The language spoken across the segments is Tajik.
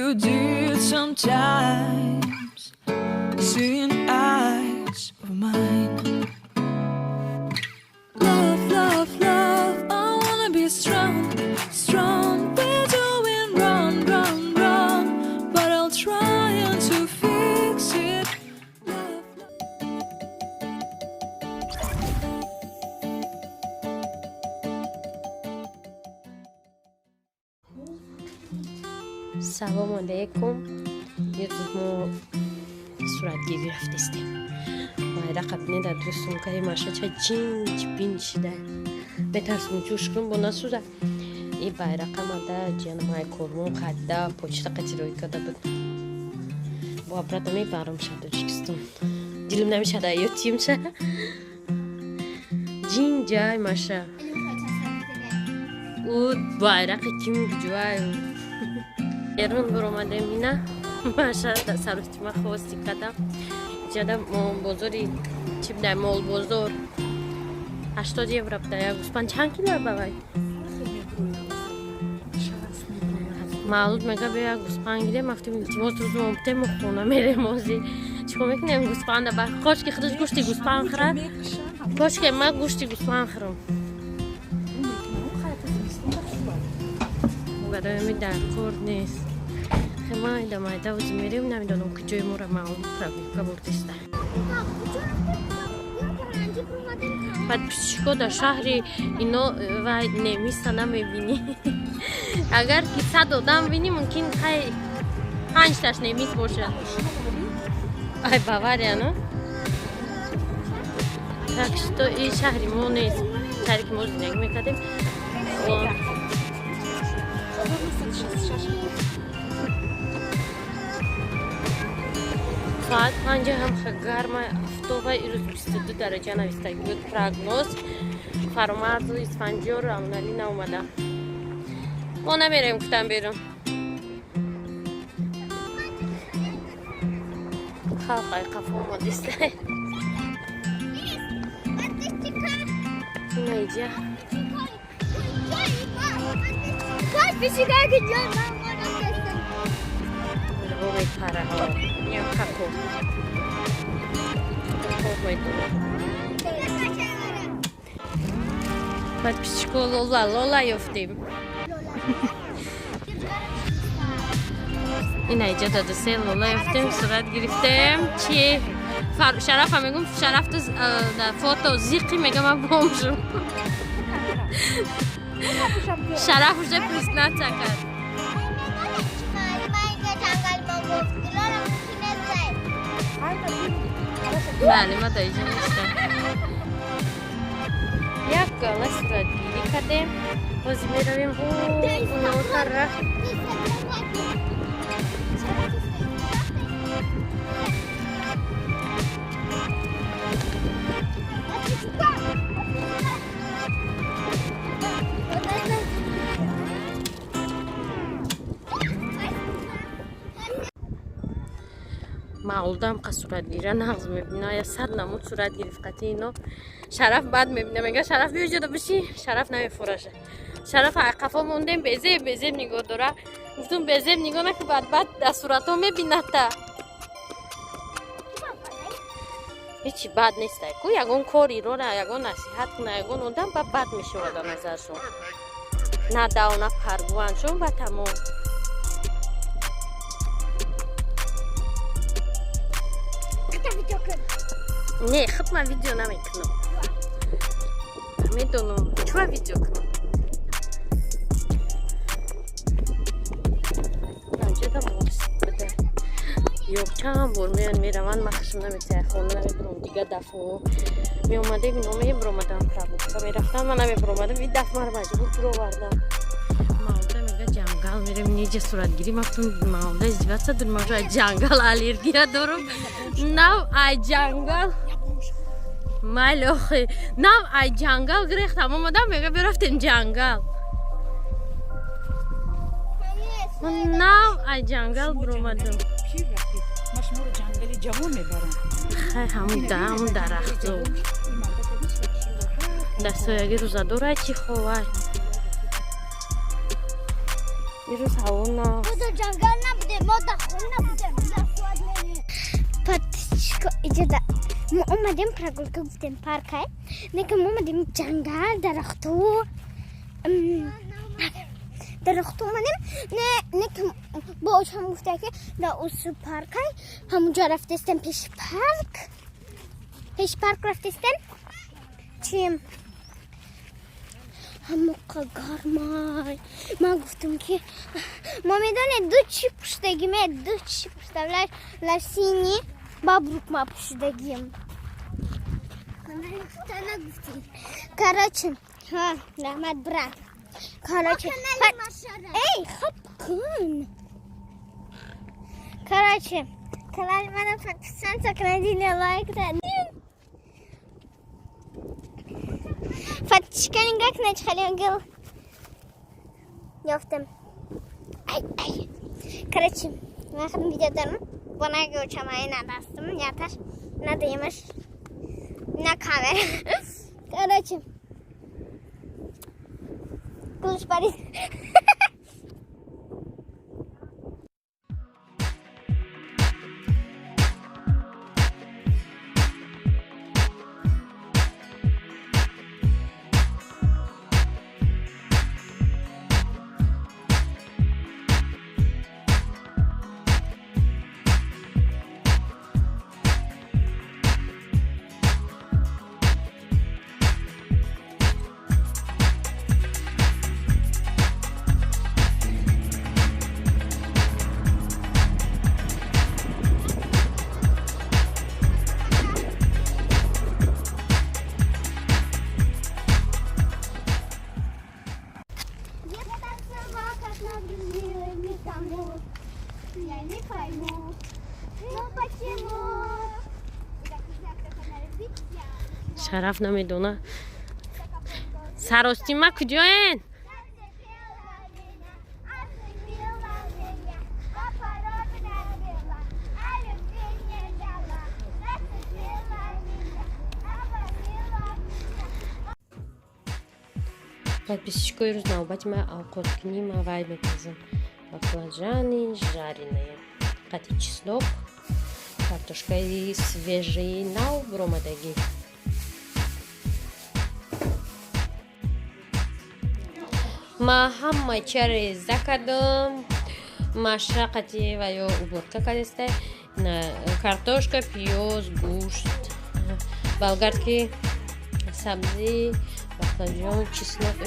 you did sometimes. Seeing eyes of mine. Love, love, love. I wanna be strong, strong. We're doing wrong, wrong, wrong. But I'll try and to fix it. Love, love. Салому алейкум. Ирӯз мо суратгирӣ рафтистем. Байрақа бинед, дар ду сумкаи машача ҷинҷ бинҷ шида. Метарсум, ҷӯш кун, бо насӯза. И байрақа мада ҷиянамай кормон қадда почта қатироӣ карда буд. Бо обратно мебарам ша Тоҷикистон. Дилим намешада ё тимша. Ҷинҷай маша. Ӯ байрақи ким куҷоай? Берун буромадем, ина маша сарутима хости кардам. Иҷада бозори чи будай, молбозор, 80 евро буда як гӯспанд. Чанд кило бавай? Маълуд мега, бе як гӯспанд гирем. Афтем, илтимос, рӯз мо бутем, мо хона мерем. Ози чикор мекунем гӯспанда? Ба кошки худаш гӯшти гӯспанд хӯрад. Кошке ма гӯшти гӯспанд хӯрам. Барои ҳамин дар кор нест. Майда майда ози мерем, намедонам куҷои моро маълум прогулка бурдиста. Подписчико, дар шаҳри ино вай немиса намебинӣ. Агар ки 100 одам бинӣ, мумкин хай панҷташ немис бошад. Ай Бавария, ну так что и шаҳри мо нест, шаҳре ки мо зиндагӣ мекардем. Соат 5 ҳам гарма, афтова. Ирӯз 22 дараҷа навистагӣ буд прогноз. Фаромарзу Исфанҷиёру Амналӣ наомада. Мо намерем, гуфтам, берун. Халқ ай қафо омадиста. Инаиҷа. Подписчикай, ҷон Мепараҳо я како медонам. Подписчико, лола, лола ёфтем. Ина иҷа дадасе лола ёфтем, сурат гирифтем. Чи Шарафа мегум, Шараф, ту фото зиқи, мега, ман бомжу. Шараф уже признаться кард. Ҷангал мо гуфт лола мумкин нест. Бале, ма дар иҷа нестам. Як гала суратгирӣ кардем, ҳозир меравем унотараф. Маълудам қа суратгира нағз мебина, я сад намуд сурат гирифт қати ино. Шараф бад мебина, мега, Шараф, биё ҷода биши. Шараф намефураша. Шараф қафо мондем, безеб безеб нигоҳ дора. Гуфтум, безеб нигоҳ наки, бадбад дар суратҳо мебинадта. Ҳечи бад нестай ку, ягон кори рора, ягон насиҳат куна ягон одам, ба бад мешавад дар назаршон. На дав, на паргуваншон ба тамом. Не, худ ман видео намекунам, медонам чуа видео кунам. Наҷада мост буда. Ё чанд бор меян, мераванд, ман хушм наметия, хона намебурам. Дигар дафъо меомадем, ино мебуромадам, прогулка мерафтам, ман намебуромадам. И дафъ маро маҷбур буровардам. Мауда мега, ҷангал мерем, неҷа суратгирӣ. Мафтум, мауда издеваться дорим, ман ай ҷангал аллергия дорам. Нав ай ҷангал, майли охи, нав ай ҷангал гирехтам, омадам, мега, бирафтем ҷангал. Ман нав ай ҷангал буромадам. Пир рафтед, ман шуморо ҷангали ҷавон мебарам. Хай, ҳамун да, ҳамун дарахтзор дар сояги рӯзадорай чӣ ховай. Ирӯз ҳаво на Ҷангал набудем. Омадем прогулка, гуфтем паркай. Неки мо омадем ҷангал, дарахту. Дарахту омадем. Не, неки бо очам гуфта ки да усу паркай. Ҳамунҷо рафтестем пеши парк. Пеши парк рафтестем. Чим? Ҳамоқа гармай. Ман гуфтам ки мо медонед ду чӣ пуштагим, ду чӣ пуштам, лосини ба брюк ма пушидагим. Короче, ҳа, раҳмат, брат. Короче, эй, хоб кун. Короче, канали мана подписаться кунед, лайк подписчика нигоҳ кунед, хеле гил ёфтам. Ай, ай. Короче, ман худам видео дорам. Бона гӯчамаи на дастам, яташ, на дуюмаш, на камера. Короче, гулш барид. Я танцевала, как нагрузила никому. Я не пойму, ну почему? Шараф намедона. Саростима куҷоен? Подписчикои, рӯз навбати ма авқоткунӣ. Ма вай мепазам, баклажаны жареные қати чеснок, картошкаи свежий, нав буромадагӣ. Ма ҳама чия реза кардам, маша қати ва ё уборка кардеста: картошка, пиёз, гӯшт, болгарский сабзӣ, баклажан, чеснок.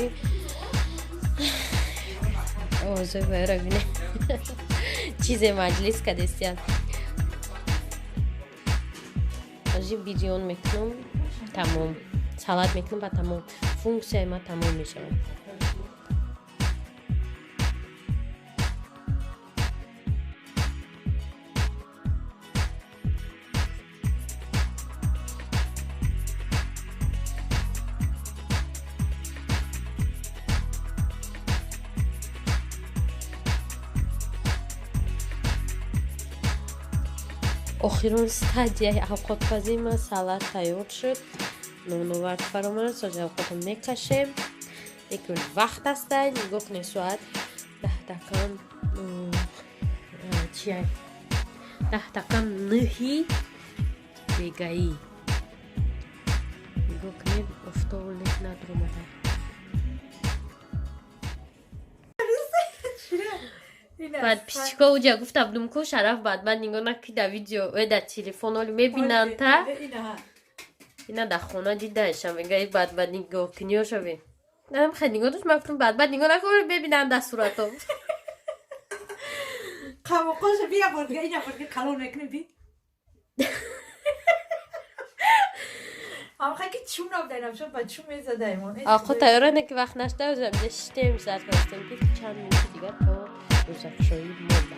Овозои вайро бине, чизе маҷлис кардестиян. Ҳозир бирён мекунам, тамом, салат мекунам ба тамом, функсияи ма тамом мешавад. Охирон стадияи авқотпазӣ ма, салат тайёр шуд, ноновард фаромад. Сози авқотро мекашем. Лекин вақт аста, нигоҳ кунед, соат 9:50, чия, 8:50 бегаӣ. Нигоҳ кунед, офтоб лек надромада. Подписчико, уҷа гуфта будум ку, Шараф баъд нигоҳ наки да видео, да телефон оли мебинанд, та ина дар хона дидаеша, мега баъд нигоҳ куниёша бин. Хел нигоҳ дошт, ман гуфтам, баъд нигоҳ накун, мебинанд дар суратом. Қавоқоша бия, бордига ина бордига калон мекунем, би. Амха ки чум набудаинам, шо ба чум мезадаимон. Авқот тайёра не ки вақт нашда, шиштем, сар кардем ки чанд минути дигар то рӯзакушоӣ монда.